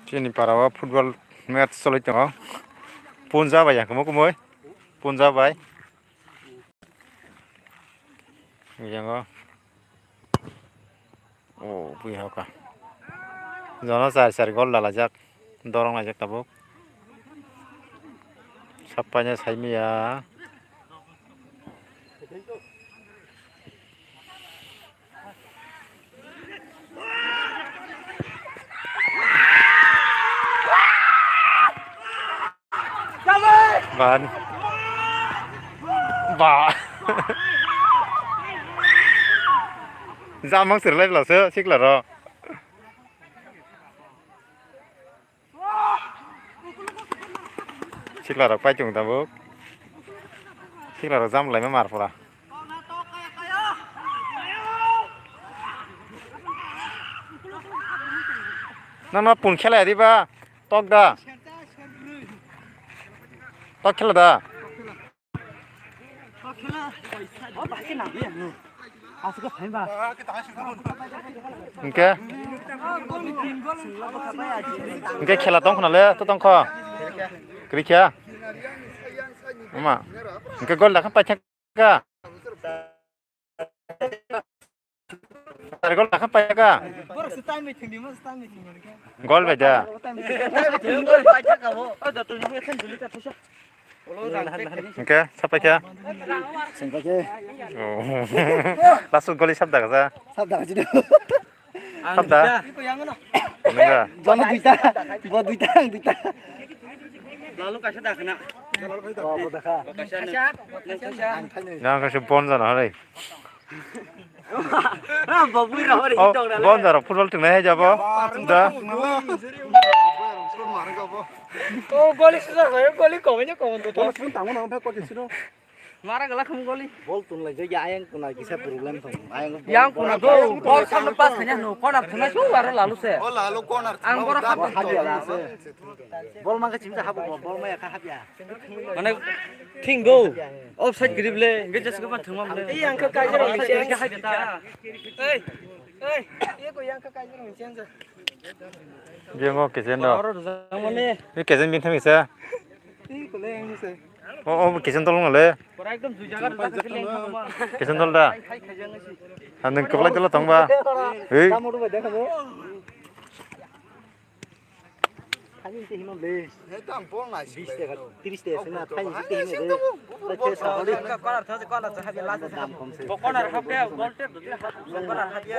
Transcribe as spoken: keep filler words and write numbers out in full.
Chini para o football match choli tongo. Punja bai yang kumui kumui. Punja bai. Yang o. Oh, bui hoka. Jono char char gol dalajak. Dorong laijak tabuk. Sapaina saimiya. Ban. Ba. Jamang sirlai bla se sikla ro. Sikla rok pai chung tabuk. Sikla rok jam lai ma mar pura. Nang no pun khela ya di ba. Tok da. Tok khela da. Hingke? Hingke khela tong khna le, to tong kho. Kri kya? Ama. Hingke gol da khan paithak ka. Gol da khan paithak ka. Gol bai da. Hingke sapai kya? Sengkake. Oh. Lasu goli sab da kaza. Sab da kaji do. Sab da. Nengga. Jono duita, bo duita, ang duita. Lalu kaisa da khna. Bo, bo da kha. Kaisa. Nang kaisa bon jana hore. Bo bui ra hore. Oh, hitok ra. Bon jara football tungnai hai jabo. Da. Oh, goli susa hoye, goli komai ne komai to. Goli sun tangmo na, omphe koti sino. Mara gala khum goli. Bol tun lai jai, ayang kuna kisa problem thong. Ayang yang kuna do, bol samno pas khanya no, corner thuna su aro lalu se. Oh, lalu corner. Ang boro hap. Hap ya la se. Bol mangka chimta hap, bol maya kha hap ya. Mane thing do. Offside grip le, nge jas ko thung mam le. Ei ang kha kai jero. Ei, ei, ye ko yang kha kai jero. Biango kejen do. Oro do mane. Ni kejen bin thang isa. Ei ko le ang se. O, o, kisan tol ngale. Pura ekdom dui jaga dui jaga kele thangma. Kisan tol da. Hai, hai, hai, jang si. Ang nung kwplai tolo tong ba. Hei. Tamo bai dekha mo. Thani te hino le. He tam pol na si. Bis taka, tris taka sina thani te hino le. Te sa holi. Corner tha, corner tha, habi la. Dam kom se. Corner hap de, gol te, corner hap de.